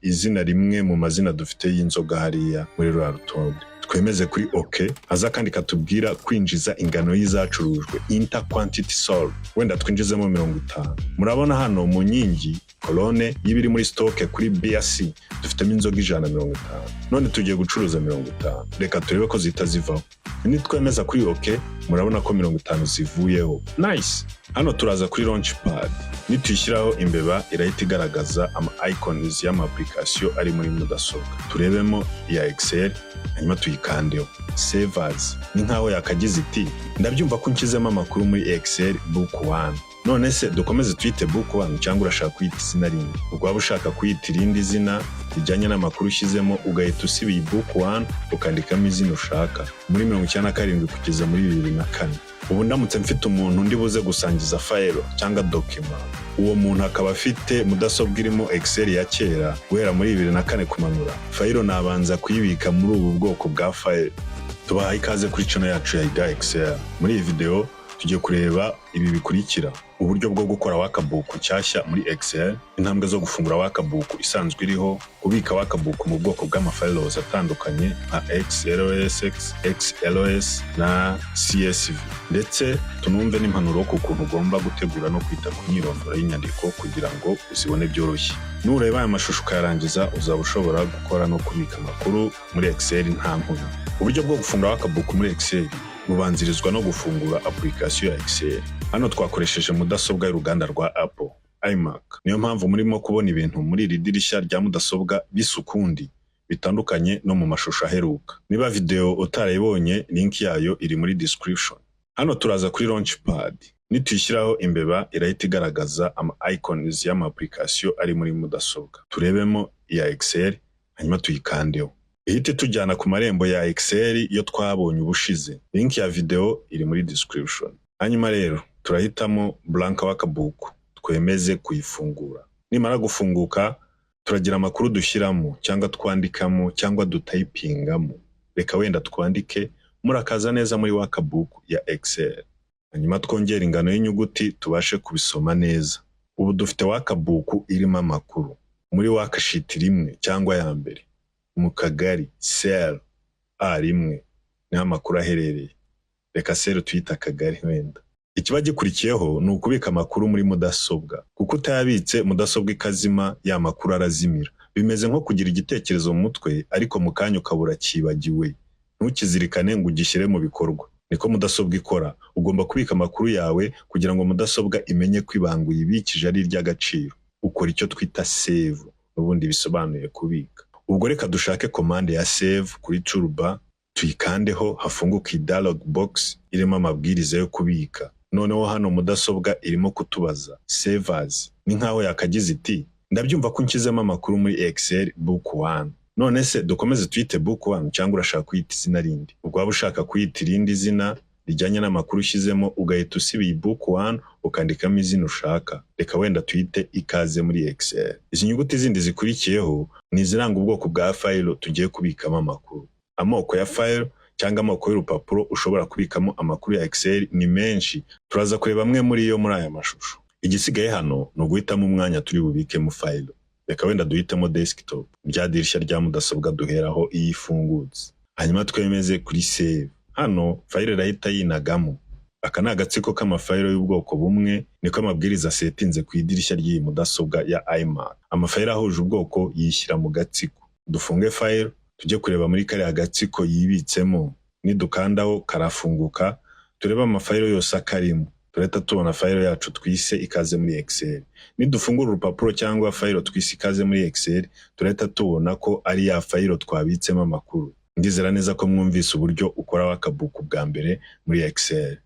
izina rimwe mu mazina dufite y'inzoga hariya muri ruriya rutonde. Twemeze kuri OK. Haza kandi katubwira kwinjiza ingano y'izacurujwe, enter quantity sold. Wenda twinjizemo 50. Murabona hano mu nkingi, colonne y'ibiri muri stock, kuri BC dufitemo inzoga 150, none tugiye gucuruza 50. Reka turebe ko zihita zivaho. Nitwemeza kuri OK, murabona ko 50 zivuyeho. Nice. Hano turaza kuri Launchpad. Nituyishyiraho imbeba, irahita igaragaza ama icons y'ama application ari muri mudasobwa. Turebemo iya Excel, hanyuma tuyikandeho, save as. Ni nkaho yakagize iti: "Ndabyumva ko nshyizemo amakuru muri Excel book 1, none se dukomeze tuyite book 1 cyangwa urashaka kuyita izina rindi?" Ubwo waba ushaka kuyita irindi zina rijyanye n'amakuru ushyizemo, ugahita usiba iyi book 1, ukandikamo izina ushaka, muri 97 kugeza muri 2004. Ubu ndamutse mfite umuntu ndi buze gusangiza file cyangwa document, uwo muntu akaba afite mudasobwa irimo Excel ya kera guhera muri 2004 kumanura, file nabanza kuyibika muri ubu bwoko bwa file. Tubahaye ikaze kuri channel yacu ya Iga Excel. Muri iyi video tugiye kureba ibi bikurikira: uburyo bwo gukora workbook nshyashya muri Excel, intambwe zo gufungura workbook isanzwe iriho, kubika workbook mu bwoko bw'amafiles atandukanye nka XLSX, XLS na CSV, ndetse tunumve n'impanuro ku kuntu ugomba gutegura no kwita ku myirondoro y'inyandiko kugira ngo uzibone byoroshye. Nureba aya mashusho ukayarangiza, uzaba ushobora gukora no kubika amakuru muri Excel nta nkomyi. Uburyo bwo gufungura workbook muri Excel bubanzirizwa no gufungura application ya Excel. Hano twakoresheje mudasobwa y'uruganda rwa Apple, iMac. Niyo mpamvu murimo kubona ibintu muri iri dirishya rya mudasobwa bisa ukundi, bitandukanye no mu mashusho aheruka. Niba video utarayibonye, link yayo iri muri description. Hano turaza kuri Launchpad. Nituyishyiraho imbeba, irahita igaragaza ama icons y'ama application ari muri mudasobwa. Turebemo iya Excel, hanyuma tuyikandeho, ihite tujyana ku marembo ya Excel yo twabonye ubushize. Link ya video iri muri description. Hanyuma rero turahitamo blank workbook, twemeze kuyifungura. Nimara gufunguka, turagira amakuru dushyiramo cyangwa twandikamo cyangwa dutayipingamo. Reka wenda twandike "Murakaza neza muri workbook ya Excel", hanyuma twongere ingano y'inyuguti tubashe kubisoma neza. Ubu dufite workbook irimo amakuru muri worksheet rimwe cyangwa ya mbere, mu kagari, cell A1, niho amakuru aherereye. Reka cell tuyita akagari wenda. Ikiba gikurikiyeho ni ukubika amakuru muri mudasobwa, kuko utayabitse mudasobwa ikazima, ya makuru arazimira. Bimeze nko kugira igitekerezo mu mutwe, ariko mu kanya ukabura cyibagiwe, ntukizirikane ngo ugishyire mu bikorwa. Niko mudasobwa ikora. Ugomba kubika amakuru yawe kugira ngo mudasobwa imenye ko ibanga uyibikije ari iry'agaciro. Ukora icyo twita save, n'ubundi bisobanuye kubika. Ubwo reka dushake commande ya save kuri toolbar, tuyikandeho, hafunguke iyi dialog box irimo amabwiriza yo kubika. Noneho hano mudasobwa irimo kutubaza save as. Ni nkaho yakagize iti: "Ndabyumva ko nshyizemo amakuru muri Excel book 1, none se dukomeze tuyite book 1 cyangwa urashaka kuyita izina rindi?" Ubwo waba ushaka kuyita irindi zina rijyanye n'amakuru ushyizemo, ugahita usiba iyi book 1, ukandikamo izina ushaka. Reka wenda tuyite ikaze muri Excel. Izi nyuguti zindi zikurikiyeho ni iziranga ubwoko bwa file tugiye kubikamo amakuru. Amoko ya file cyangwa amoko y'urupapuro ushobora kubikamo amakuru ya Excel ni menshi. Turaza kureba amwe muri yo muri aya mashusho. Igisigaye hano ni uguhitamo umwanya turi bubikemo file. Reka wenda duhitemo desktop, rya dirishya rya mudasobwa duheraho iyo ifungutse, hanyuma twemeze kuri save. Hano file irahita yinagamo. Aka ni agatsiko k'amafayilo y'ubwoko bumwe, niko amabwiriza asetinze ku idirishya ry'iyi mudasobwa ya iMac. Amafayilo ahuje ubwoko yishyira mu gatsiko. Dufunge file, tujye kureba muri kariya gatsiko yibitsemo. Nidukandaho karafunguka, turebe amafayilo yose akarimo. Turahita tubona fayilo yacu twise ikaze muri Excel. Nidufungura urupapuro cyangwa fayilo twise ikaze muri Excel, turahita tubona ko ari ya fayilo twabitsemo amakuru. Ndizera neza ko mwumvise uburyo ukora workbook bwa mbere muri Excel.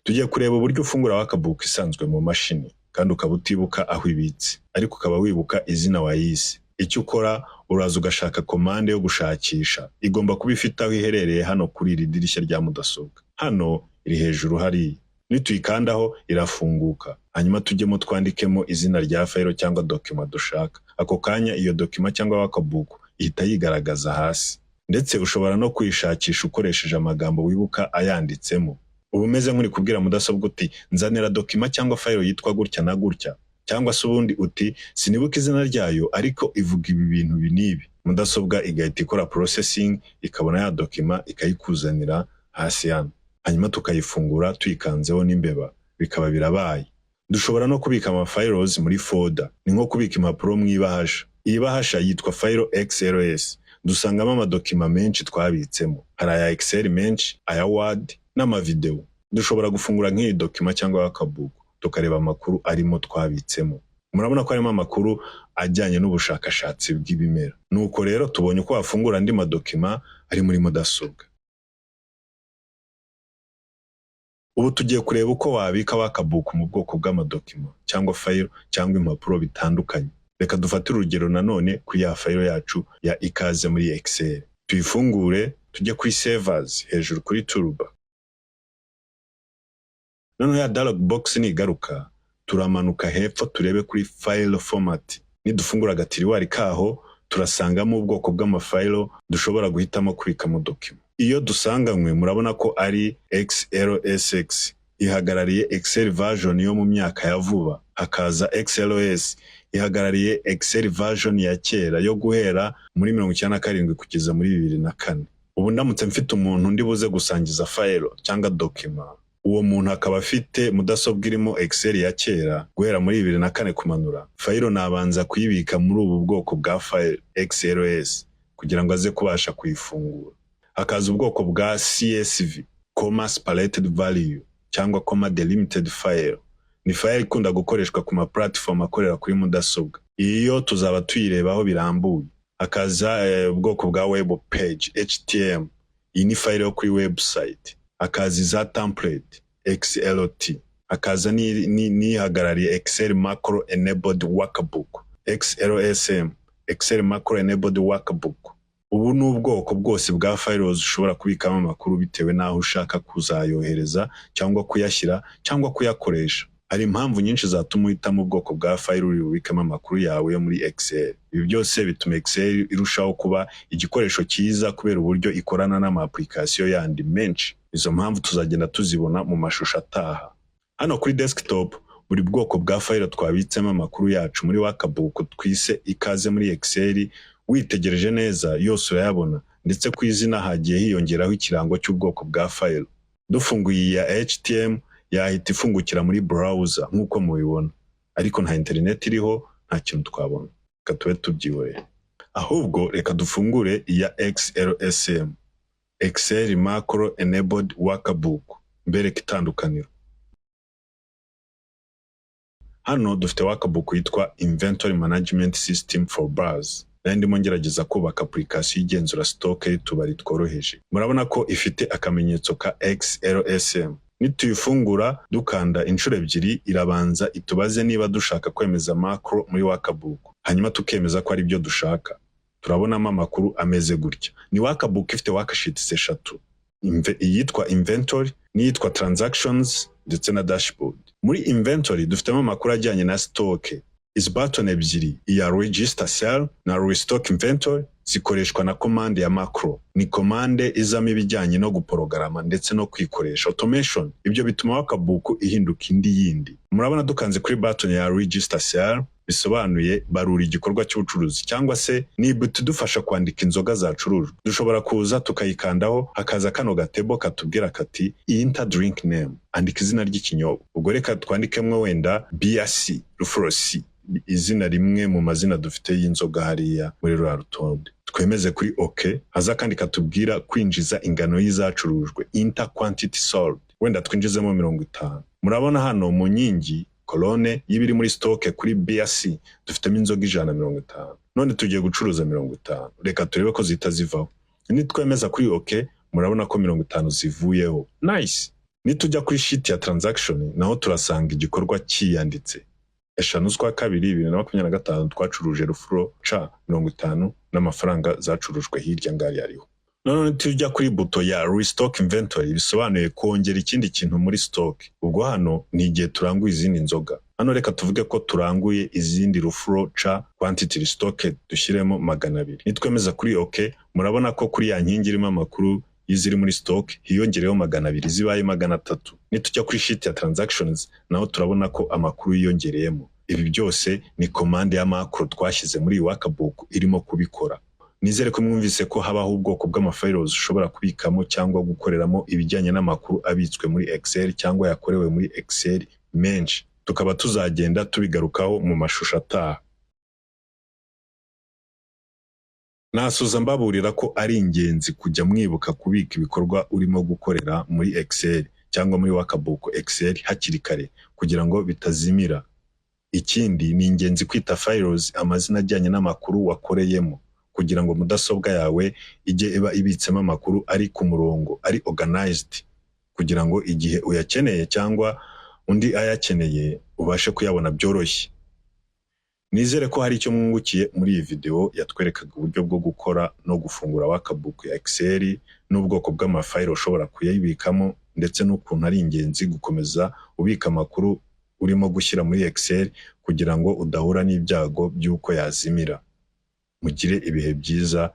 Tugiye kureba uburyo ufungura workbook isanzwe mu mashini kandi ukaba utibuka aho ibitse, ariko ukaba wibuka izina wayise. Icyo ukora, uraza ugashaka commande yo gushakisha. Igomba kuba ifite aho iherereye hano kuri iri dirishya rya mudasobwa. Hano iri hejuru hariya. Nituyikandaho irafunguka, hanyuma tujyemo twandikemo izina rya fayilo cyangwa document dushaka. Ako kanya iyo document cyangwa workbook ihita yigaragaza hasi. Ndetse ushobora no kuyishakisha ukoresheje amagambo wibuka ayanditsemo. Uba umeze nk'uri kubwira mudasobwa uti: "Nzanira document cyangwa fayilo yitwa gutya na gutya." Cyangwa se ubundi uti: "Sinibuka izina ryayo, ariko ivuga ibi bintu ibi n'ibi." Mudasobwa igahita ikora processing, ikabona ya document, ikayikuzanira hasi hano, hanyuma tukayifungura tuyikanzeho n'imbeba, bikaba birabaye. Dushobora no kubika ama files muri folder. Ni nko kubika impapuro mu ibahasha. Iyi bahasha yitwa file XLS. Dusangamo amadocuments menshi twabitsemo. Hari aya Excel menshi, aya Word n'amavideo. Dushobora gufungura nk'iyi document cyangwa workbook, tukareba amakuru arimo twabitsemo. Murabona ko harimo amakuru ajyanye n'ubushakashatsi bw'ibimera. Nuko rero tubonye uko wafungura andi madocuments ari muri mudasobwa. Ubu tugiye kureba uko wabika workbook mu bwoko bw'amadocuments cyangwa file cyangwa impapuro bitandukanye. Reka dufate urugero nanone kuri ya file yacu ya Ikaze muri Excel. Tuyifungure, tujye kuri Save As hejuru kuri toolbar. Noneho ya dialog box nigaruka, turamanuka hepfo turebe kuri File Format. Nidufungura agatiriwari kaho, turasangamo ubwoko bw'amafayilo dushobora guhitamo kubikamo document. Iyo dusanganywe murabona ko ari XLSX, ihagarariye Excel version yo mu myaka ya vuba. Hakaza XLS, ihagarariye Excel version ya kera yo guhera muri 97 kugeza muri 2004. Ubu ndamutse mfite umuntu ndi buze gusangiza file cyangwa document, uwo muntu akaba afite mudasobwa irimo Excel ya kera guhera muri 2004 kumanura, file nabanza kuyibika muri ubu bwoko bwa file XLS kugira ngo aze kubasha kuyifungura. Hakaza ubwoko bwa CSV, comma separated value cyangwa comma delimited file. Ni file ikunda gukoreshwa ku ma platform akorera kuri mudasobwa. Iyo tuzaba tuyirebaho birambuye. Hakaza ubwoko bwa web page HTML. Iyi ni file yo kuri website. Hakaza iza template XLT. Hakaza n'ihagarariye Excel Macro Enabled Workbook, XLSM, Excel Macro Enabled Workbook. Ubu ni ubwoko bwose bwa files ushobora kubikamo amakuru bitewe n'aho ushaka kuzayohereza cyangwa kuyashyira cyangwa kuyakoresha. Hari impamvu nyinshi zatuma uhitamo ubwoko bwa file uri bubikemo amakuru yawe yo muri Excel. Ibi byose bituma Excel irushaho kuba igikoresho cyiza kubera uburyo ikorana n'ama application yandi menshi. Izo mpamvu tuzagenda tuzibona mu mashusho ataha. Hano kuri desktop, buri bwoko bwa file twabitsemo amakuru yacu muri workbook twise Ikaze muri Excel, witegereje neza yose urayabona, ndetse ku izina hagiye hiyongeraho ikirango cy'ubwoko bwa file. Dufunguye iyi ya HTML, yahita ifungukira muri browser nk'uko mubibona, ariko nta internet iriho, nta kintu twabona. Reka tube tubyihoreye. Ahubwo reka dufungure iya XLSM, Excel Macro Enabled Workbook, mbereke itandukaniro. Hano dufite workbook yitwa Inventory Management System for Bars. Nari ndimo ngerageza kubaka application igenzura stock y'utubari tworoheje. Murabona ko ifite akamenyetso ka XLSM. Nituyifungura dukanda inshuro ebyiri, irabanza itubaze niba dushaka kwemeza macro muri workbook, hanyuma tukemeza ko ari byo dushaka. Turabonamo amakuru ameze gutya. Ni workbook ifite worksheets eshatu: iyitwa inventory n'iyitwa transactions ndetse na dashboard. Muri inventory dufitemo amakuru ajyanye na stock. Izi button ebyiri, iya register sale na restock inventory, zikoreshwa na commande ya macro. Ni commande izamo ibijyanye no guporogarama ndetse no kwikoresha automation. Ibyo bituma workbook ihinduka indi yindi. Murabona dukanze kuri button ya register sale, bisobanuye barura igikorwa cy'ubucuruzi, cyangwa se ni idufasha kwandika inzoga zacurujwe. Dushobora kuza tukayikandaho, hakaza kano gatebo katubwira kati: "Enter drink name", andika izina ry'ikinyobwa. Ubwo reka twandikemwo wenda BRC Rufuro C, izina rimwe mu mazina dufite y'inzoga hariya muri ruriya rutonde. Twemeze kuri OK. Haza kandi katubwira kwinjiza ingano y'izacurujwe, enter quantity sold. Wenda twinjizemo 50. Murabona hano mu nkingi, colonne y'ibiri muri stock, kuri BRC dufitemo inzoga 150, none tugiye gucuruza 50. Reka turebe ko zihita zivaho. Nitwemeza kuri OK, murabona ko 50 zivuyeho. Nice. Nitujya kuri sheet ya transaction, naho turasanga igikorwa cyiyanditse: 5/2/2025 twacuruje Rufuro C 50, n'amafaranga zacurujwe hirya ngari ariho. None tujya kuri buto ya restock inventory, bisobanuye kongera ikindi kintu muri stock. Ubwo hano ni igihe turanguye izindi nzoga. Hano reka tuvuge ko turanguye izindi Rufuro C, quantity restocked dushyiremo 200. Nitwemeza kuri OK, murabona ko kuri ya nkingi irimo amakuru y'iziri muri stock hiyongereyeho 200, zibaye 300. Nitujya kuri sheet ya transactions, naho turabona ko amakuru yiyongereyemo. Ibi byose ni commande ya macro twashyize muri iyi workbook irimo kubikora. Nizere ko mwumvise ko habaho ubwoko bw'amafiles ushobora kubikamo cyangwa gukoreramo ibijyanye n'amakuru abitswe muri Excel cyangwa yakorewe muri Excel menshi, tukaba tuzagenda tubigarukaho mu mashusho ataha. Nasoza mbaburira ko ari ingenzi kujya mwibuka kubika ibikorwa urimo gukorera muri Excel cyangwa muri workbook Excel hakiri kare kugira ngo bitazimira. Ikindi, ni ingenzi kwita files amazina ajyanye n'amakuru wakoreyemo kugira ngo mudasobwa yawe ijye iba ibitsemo amakuru ari ku murongo, ari organized, kugira ngo igihe uyakeneye cyangwa undi ayakeneye ubashe kuyabona byoroshye. Nizere ko hari icyo mwungukiye muri iyi video yatwerekaga uburyo bwo gukora no gufungura workbook ya Excel n'ubwoko bw'amafayilo ushobora kuyibikamo, ndetse n'ukuntu ari ingenzi gukomeza ubika amakuru urimo gushyira muri Excel kugira ngo udahura n'ibyago by'uko yazimira. Mugire ibihe byiza.